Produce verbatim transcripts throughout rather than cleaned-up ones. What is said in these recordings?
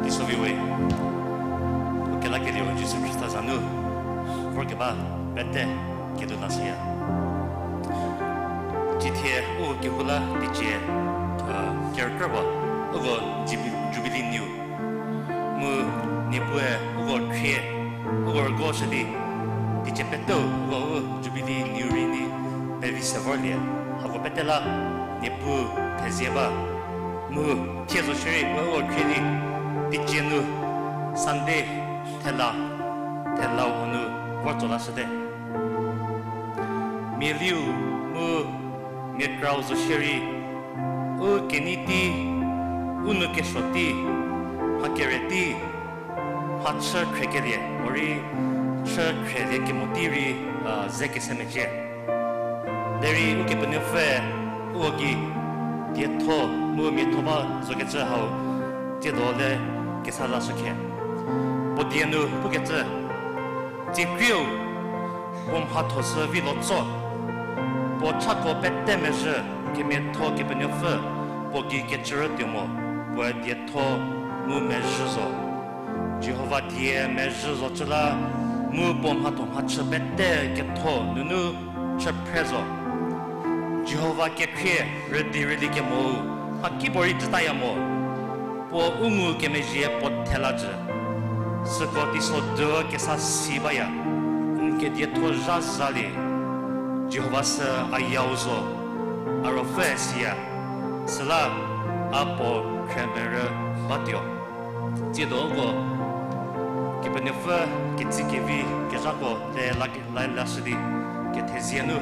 Teisovi we, u kelakelieu Jisu Khrista za nu vorkeba pete kedu lashüya. Cithie u kehou la teicie, a, kerükra ba, uko Jubi-, Jubilee New di, teicie peteu uko u Jubilee liu rei ni pevi se vorlie, hako pete la Niepuu thezie ba. Mu thie zo shierei u uko khrie di, teicie nu Sunday thela, thelau hanu vor tso lashüte. Mialiu mu mia krau zo shierei, u kenei tei, u nou kesuo tei, mha kere tei, mhachü khriekelie morei chü khrielie kemo tei rei, a, ze kese mecie. Derei Ukepenuopfüe uko gei dietho mu miatho ba zokecü hau tsiedo le kesa lashü khe. Puo die nu pukecü, Tsiekrieu, puo mhatho sü vi lo tso. Puo chako pete mezhü, kemiatho Kepenuopfü, puo gei kecürü tuo mo, puoe dietho mu mezhü zo. Jihova die mezhü zocü la, mu puo mhatho mhachü pete ketho nunu chüphre zo. Jihova kekhrie rüdi rüli kemo-u, mhakipuorei jütaya mo. Puo u ngu kemezhie puo thela jü. Süko teiso du kesa si baya. N kedietho zha zalie. Jihova sü a yau zo. A ruopfü siya. Süla a puo khremerü batuo. Tsiedo uko Kepenuopfü ketsi kevi kezhako le la, la, lashü di kethezie nu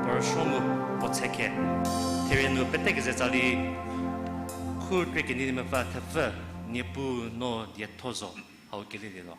puo rüsuo mu puo tshekhe. Therie nu pete keze tsali khu krie kenyi di mepfü thepfü, Niepuu no dietho zo, hau kelilie lo.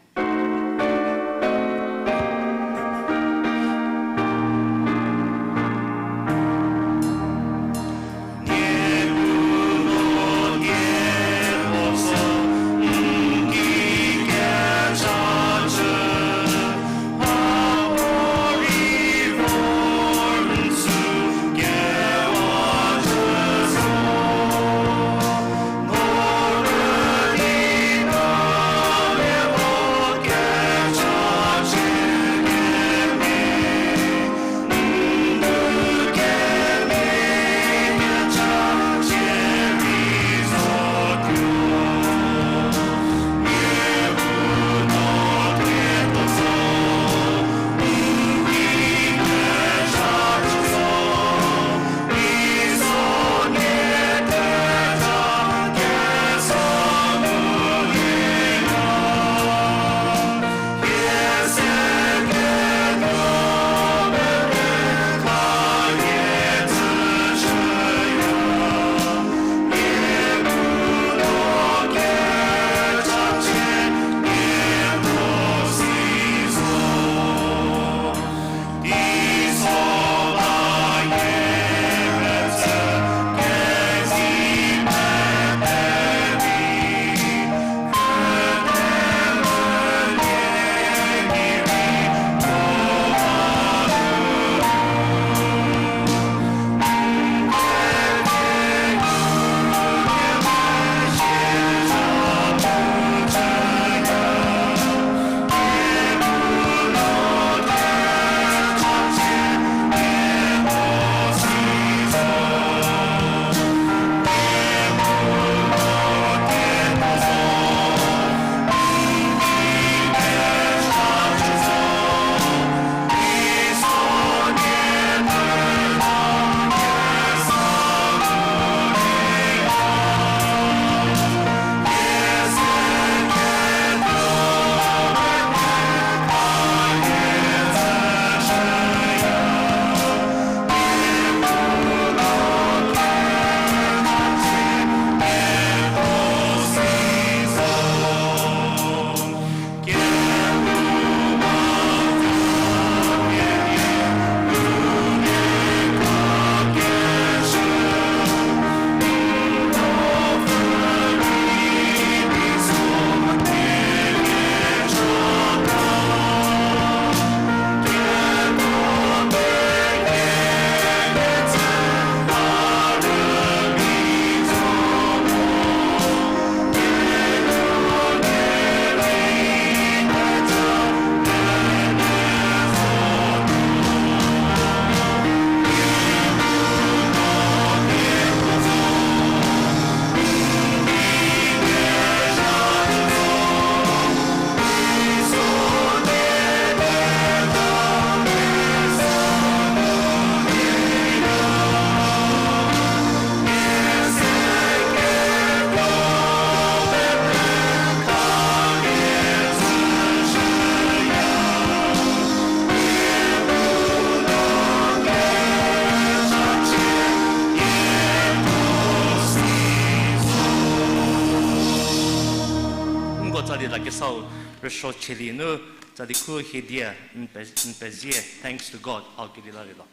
Tsali la kesau rüsuo cheli nu, tsali khu hie die, n pe-, n pezie, thanks to God, hau keli la rei lo.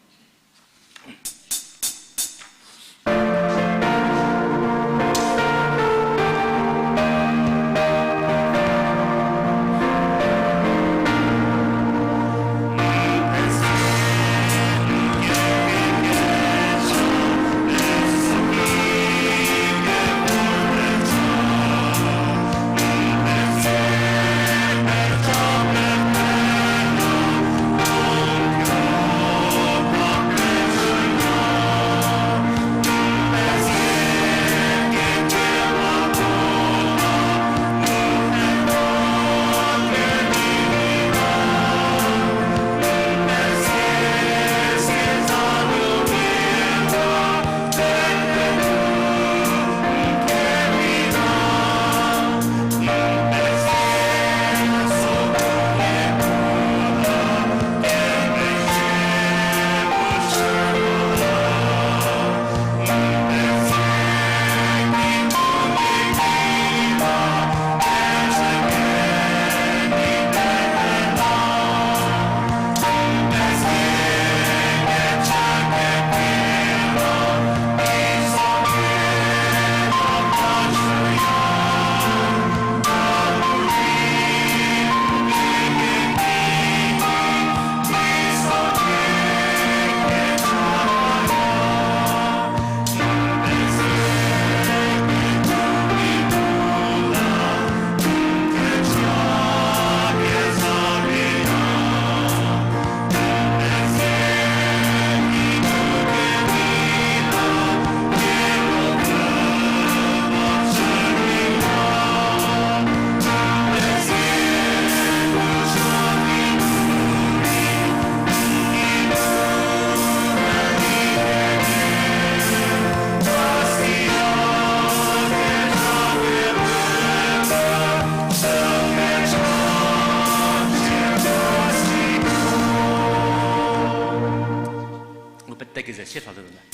Ngu pete keze sie tha zhütuo me.